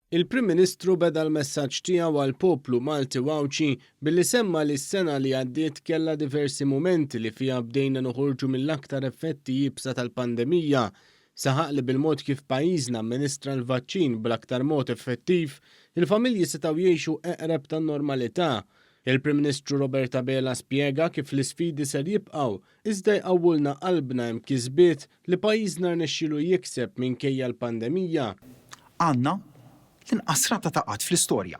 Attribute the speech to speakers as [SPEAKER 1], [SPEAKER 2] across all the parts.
[SPEAKER 1] Il-Prim Ministru beda l-messaġġ tiegħu għall-poplu Malti u Għawdxi billi semma li s-sena li għaddiet kellha diversi mumenti li fiha bdejna noħorġu mill-aktar effetti iebsa tal-pandemija. Saħaq li bil-mod kif pajjiżna amministra l-vaċċin bl-aktar mod effettiv, il-familji setgħu jgħixu eqreb tan-normalità. Il-Prim Ministru Robert Abela spjega kif l-isfidi ser jibqgħu, iżda jqawwulna qalbna hemm kisbiet li pajjiżna rnexxielu jikseb minkejja l-pandemija.
[SPEAKER 2] Għandna l-inqas rata ta' qgħad fl-istorja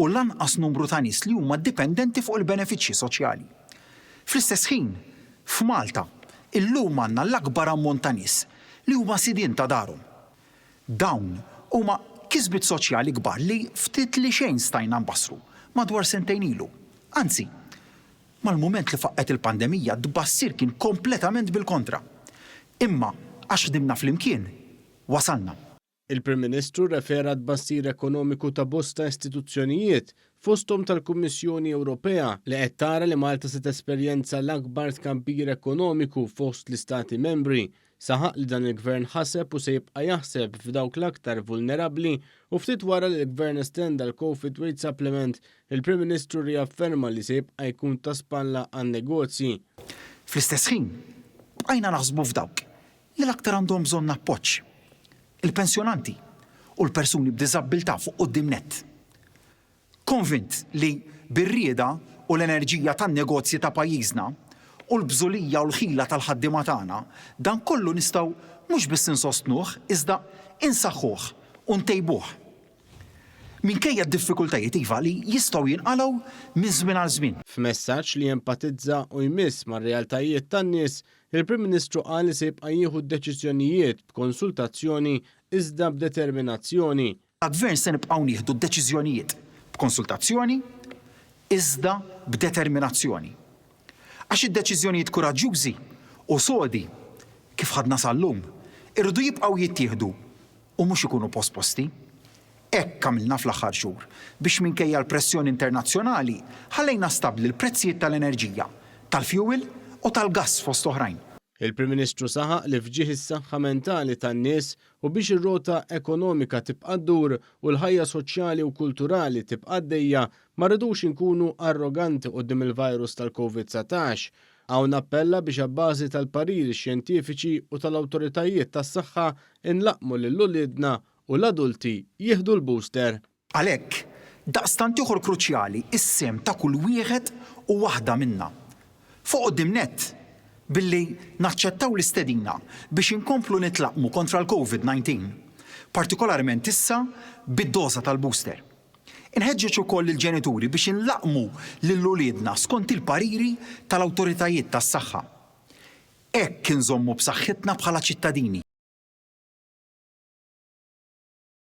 [SPEAKER 2] u l-anqas numru ta' nies li huma dipendenti fuq il-benefiċċji soċjali. Fl-istess ħin, f'Malta, illum għandna l-akbar ammont ta' nies li huma sidien ta' darhom. Dawn huma kisbiet soċjali kbar li ftit li xejn stajna nbassru madwar sentejn ilu. Anzi, mal-mument li faqqgħet il-pandemija t-tbassir kien kompletament bil-kontra. Imma għax ħdimna flimkien, wasalna.
[SPEAKER 1] Il-Prim Ministru rrefera għat-tbassir ekonomiku ta' bosta istituzzjonijiet, fosthom tal-Kummissjoni Ewropea li qed tara li Malta se tesperjenza l-akbar tkabbir ekonomiku fost l-Istati Membri. Saħaq li dan il-Gvern ħaseb u se jibqa' jaħseb f'dawk l-aktar vulnerabbli u ftit wara li l-Gvern estenda l-Covid Wage Supplement, il-Prim Ministru rriafferma li se jibqa' jkun ta' spalla għan-negozji.
[SPEAKER 2] Fl-istess ħin, bqajna naħsbu f'dawk li l-aktar għandhom bżonn appoġġ, il-pensjonanti u l-persuni b'diżabbiltà fuq quddiem nett. Konvint li bir-rieda u l-enerġija tan-negozji ta' pajjiżna u l-bżulija u l-ħila tal-ħaddiema tagħna, dan kollu nistgħu mhux biss insostnuh iżda insaħħuh u ntejbuh. Minkejja d-diffikultajiet iva li jistgħu jinqalgħu minn żmien għal żmien.
[SPEAKER 1] F'messaġġ li jempatizza u jmiss mar-realtajiet tan-nies, il-Prim Ministru qal li se jibqa' jieħu d-deċiżjonijiet b'konsultazzjoni iżda b'determinazzjoni.
[SPEAKER 2] Bħala Gvern se nibqgħu nieħdu d-deċiżjonijiet b'konsultazzjoni iżda b'determinazzjoni. Għax id-deċiżjonijiet kuraġġjużi u sodi, kif ħadna sal-lum, irridu jibqgħu jittieħdu u mhux ikunu posposti. Hekk għamilna fl-aħħar xhur biex minkejja l-pressjoni internazzjonali ħallejna stabbli l-prezzijiet tal-enerġija, tal-fjuwil u tal-gass fost oħrajn.
[SPEAKER 1] Il-Prim Ministru saħaq li f'ġieħ is-saħħa mentali tan-nies u biex ir-rota ekonomika tibqa' ddur u l-ħajja soċjali u kulturali tibqa' għaddejja, ma rridux inkunu arroganti quddiem il-virus tal-Covid 19. Hawn appella biex abbażi tal-pariri xjentifiċi u tal-awtoritajiet tas-saħħa nlaqqmu lil uliedna u l-adulti jieħdu l-booster.
[SPEAKER 2] Għalhekk, daqstant ieħor kruċjali s-sehem ta' kull wieħed u waħda minna. Fuq quddiem nett, billi naċċettaw l-istedina biex inkomplu nitlaqqmu kontra l-Covid 19, partikolarment issa bid-doża tal-booster. Inħeġġeġ ukoll lill-ġenituri biex inlaqqmu lil uliedna skont il-pariri tal-awtoritajiet tas-saħħa. Hekk inżommu b'saħħitna bħala ċittadini.